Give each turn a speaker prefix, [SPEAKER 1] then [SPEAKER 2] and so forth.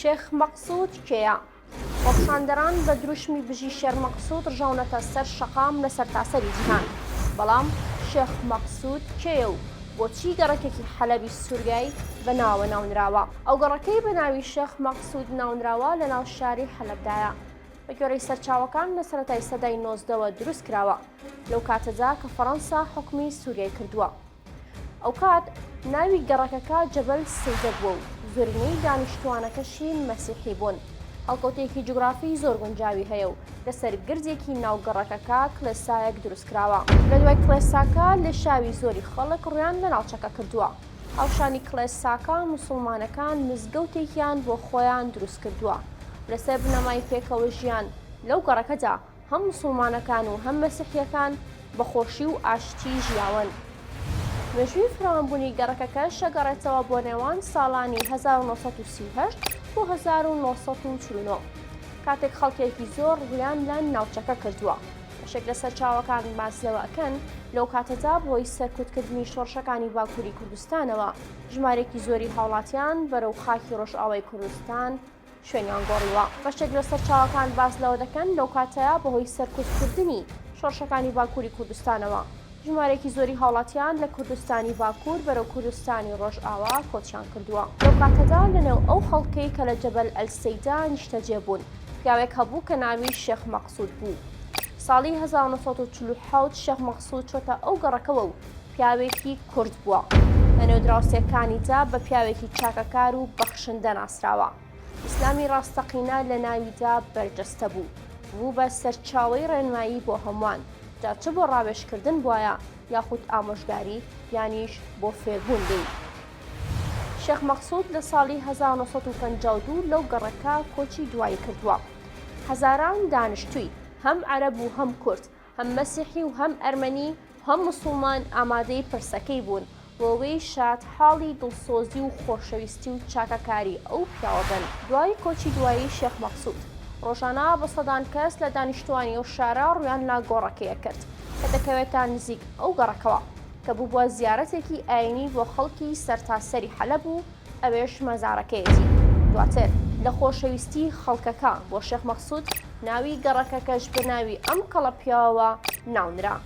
[SPEAKER 1] شێخ مەقسود کێیە؟ خۆپیشاندەران بە دروشمی بژی شێر مەقسود ڕژاونەتە سەر شەقام لە سەرتاسەری جیهان، بەڵام شێخ مەقسود کێیە و بۆچی گەڕەکێکی حەلەبی سوریای بە ناوە ناونراوە؟ ئەو گەڕەکەی بە ناوی شێخ مەقسود ناونراوە لە ناو شاری حەلەبدایە. بە گوێرەی سەرچاوەکان لە سەرەتای سەدای نۆزدەوە دروست کراوە، لەو کاتەدا کە فەڕەنسا حوکمی سوریای کردووە. ئەوکات ناوی گەڕەکەکە جەبەل سەیدە بووە و زۆرینەی دانیشتووانەکەشی مەسیحی بوون. هەڵکەوتەیەکی جوگرافی زۆر گونجاوی هەیە و لەسەر گردێکی ناو گەڕەکەکە کڵێسایەک دروستکراوە. لەدوای کڵێساکە لێشاوی زۆری خەڵک ڕوویان لە ناوچەکە کردووە. هاوشانی کڵێساکە موسڵمانەکان مزگەوتێکیان بۆ خۆیان دروستکردووە و لەسەر بنەمای پێکەوەژیان لەو گەڕەکەدا هەم موسڵمانەکان و هەم مەسیحییەکان بە خۆشی و ئاشتی ژیاون. مێژووی فراوانبوونی گەڕەکەکەش ئەگەڕێتەوە بۆ نێوان ساڵانی 1938 بۆ 1949 کاتێک خەڵکێکی زۆر ڕوویان لە ناوچەکە کردووە. بەشێک لە سەرچاوەکان باس لەوە ئەکەن لەو کاتەدا بەهۆی سەرکوتکردنی شۆڕشەکانی باکووری کوردستانەوە ژمارێکی زۆری هاوڵاتیان بەرەو خاکی ڕۆژئاوای کوردستان شوێنیان گۆڕیوە. بەشێک لە سەرچاوەکان باس لەوە دەکەن لەو کاتەیا بەهۆی سەرکوتکردنی شۆڕشەکانی باکووری کوردستانەوە ژمارەیەکی زۆری هاوڵاتیان لە کوردستانی باکوور بەرەو کوردستانی ڕۆژئاوا کۆچیان کردووە. لەو کاتەدا لەنێو ئەو خەڵکەی کە لە جەبەل ئەلسەیدا نیشتەجێ بوون پیاوێک هەبوو کە ناوی شێخ مەقسود بوو. ساڵی 1947 شێخ مەقسود چۆتە ئەو گەڕەکەوە و پیاوێکی کورد بووە. لەنێو دراوسێکانیدا بە پیاوێکی چاکەکار و بەخشندە ناسراوە. ئیسلامی ڕاستەقینە لە ناویدا بەرجەستە بوو. بوو بە سەرچاوەی ڕێنمایی بۆ هەمووان، جا چ بۆ ڕاوێژکردن بوایە یاخود ئامۆژگاری یانیش بۆ فێربوون لێی. شێخ مەقسود لە ساڵی 1952 لەو گەڕەکە کۆچی دوایی کردووە. هەزاران دانیشتووی، هەم عەرەب و هەم کورد، هەم مەسیحی و هەم ئەرمەنی هەم موسڵمان ئامادەی پرسەکەی بوون بۆ وەی شاد حاڵی دڵسۆزی و خۆشەویستی و چاکەکاری ئەو پیاوە بن. دوای کۆچی دوایی شێخ مەقسود، ڕۆژانە بە سەدان کەس لە دانیشتووانی ئەو شارە ڕوویان لە گۆڕەکەی ئەکرد کە دەکەوێتە نزیک ئەو گەڕەکەوە کە بووبووە زیارەتێکی ئایینی بۆ خەڵکی سەرتاسەری حەلەب و ئەوێش مەزارەکەیەتی. دواتر لە خۆشەویستی خەڵکەکە بۆ شێخ مەقسود ناوی گەڕەکەکەش بە ناوی ئەم کەڵە پیاوەوە ناونرا.